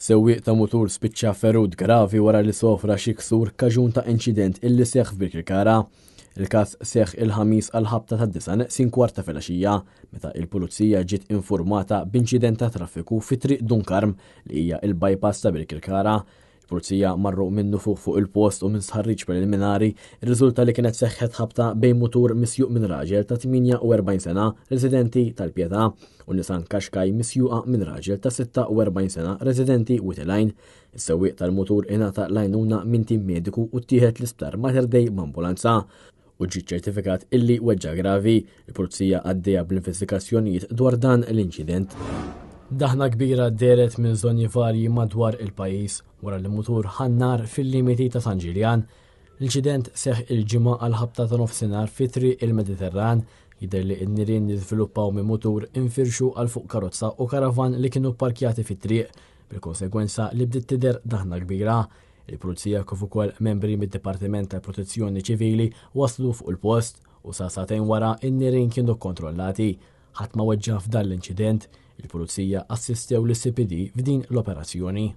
Sewwieq ta' mutur spiċċa ferut gravi wara li sofra xi ksur kaġun ta' inċident illi seħħ f'Birkirkara. Il-każ seħħ il-Ħamis għal ħabta ta' disa' neqsin kwart ta' filgħaxija meta il-Pulizija ġiet infurmata b'inċident ta' traffiku fi Triq Dun Karm li hija il-bypass ta' Birkirkara. Il-Pulizija marru minnufih fuq il-post u minn stħarriġ preliminari rriżulta li kienet seħħet ħabta bejn mutur misjuq minn raġel ta' 48 sena residenti tal-Pietà u Nissan Qashqai misjuqa minn raġel ta' 46 sena residenti Wied il-Għajn. Is-sewwieq tal-mutur ingħata l-għajnuna minn tim mediku u ttieħed l-isptar Mater Dei b'ambulanza u ġie ċertifikat illi weġġa' gravi. Il-Pulizija għaddejja bl-investigazzjonijiet dwar dan l-inċident. Daħna kbira dehret minn żoni varji madwar il-pajjiż wara li mutur ħa n-nar fil-limiti ta' San Ġiljan. L-inċident seħħ il-Ġimgħa għal ħabta ta' nofsinhar fi Triq il-Mediterran. Jidher li n-nirien li żviluppaw minn mutur infirxu għal fuq karozza u karavan li kienu pparkjati fit-triq, bil-konsegwenza li bdiet tidher daħna kbira. Il-Pulizija kif ukoll membri mid-Dipartiment tal-Protezzjoni Ċivili waslu fuq il-post u sa sagħtejn wara n-nirien kienu kkontrollati. Ħadd ma weġġa' f'dan l-inċident. Il-Pulizija assistew lis-CPD f'din l-operazzjoni.